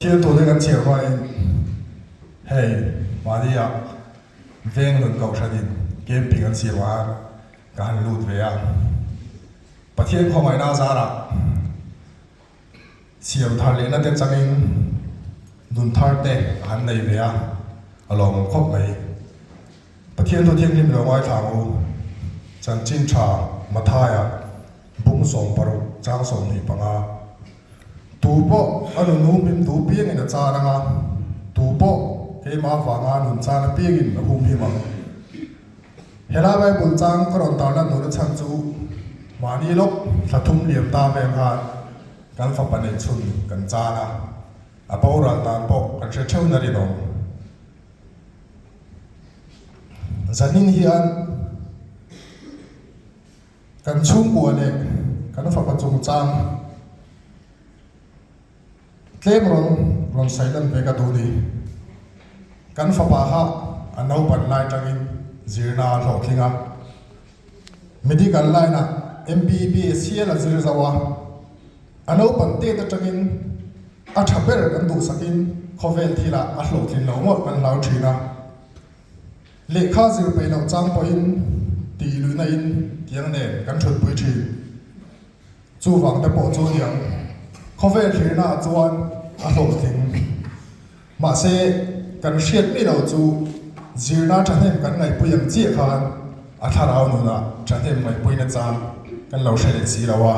Thil tute kan chhiar rualin hei mahnia veng nun kohhranin camping an siam ah ka han lut ve a, Pathian khawngaihna zarah siam thar lehna te changin nun thar te a han nei ve a, a lawmawm khawp mai. Pathian thu thianghlim lo ngaithla ang u, chanchin tha Mathaia bung 16 chang 25. Tu pawh a nun humhim duh piangin a chan ang a, tu pawh keimah avanga nun chan apiangin a humhim ang. Helai Bible chang ka rawn tarlan duhna chhan chu mahni lawk thla thum liam ta vel khan kan fapa neih chhun kan chan a, a boral dan pawh kan hre theuh na rinawm. Zanin hian Kan chhungkua leh kan fapa chungchang tlem rawn rawn sawi lan ve ka duh ni. Kan fapa kha a naupan lai tangin zirna a hlawhtling a, medical line ah MBBS hial a zir zo a, a naupan tet atangin a tha ber kan duhsakin khawvel thilah a hlawhtlin lo ngawt kan hlau thin a. Lehkha zir peih loh chang pawhin tih luihna in tiang nen kan thutpui thin. Chuvang te pawh chu niang khawvel thlirna ah chuan a hlawhtling. Mahse, kan hriat mi lo chu zirna thahnem kan ngaihpui ang chiah khan a thlarau nunah thahnem ngaihpuina chang kan lo hre leh si lo a.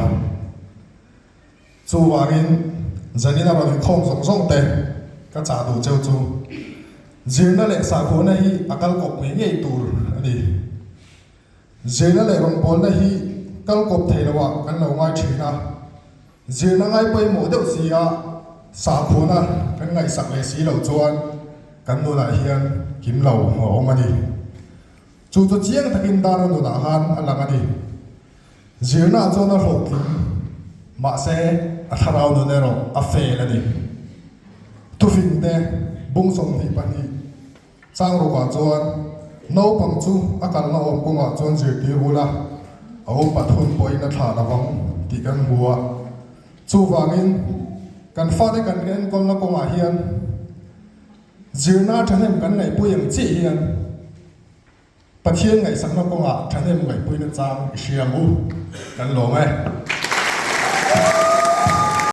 Chuvangin, zanin a rawn inkhawm zawng zawng te ka chah duh cheu chu zirna leh sahkhawhna hi a kal kawp ngei ngei tur a ni. Zirna leh rawngbawlna hi kal kawp thei loah kan lo ngai thin a, zirna ngai pawimawh deuh si a sahkhawhna kan ngaihsak leh si loh chuan kan nunah hian kim lo a awm a ni. Chu chu chiang takin Dara nunah khan a lang a ni. Zirna chuan a hlawhtling, mahse a thlarau nun erawh a fail a ni. Thufing te bung 22 chang rukah chuan naupang chu a kalna awm kawngah chuan zirtir ula, a upat hun pawhin a thlah lovang tih kan hmu a. Chuvangin kan fate kan enkawlna kawngah hian zirna thahnem kan ngaihpui ang chiah hian, Pathian ngaihsakna kawngah thahnem ngaihpuina chang i hria ang u, kan lawm e.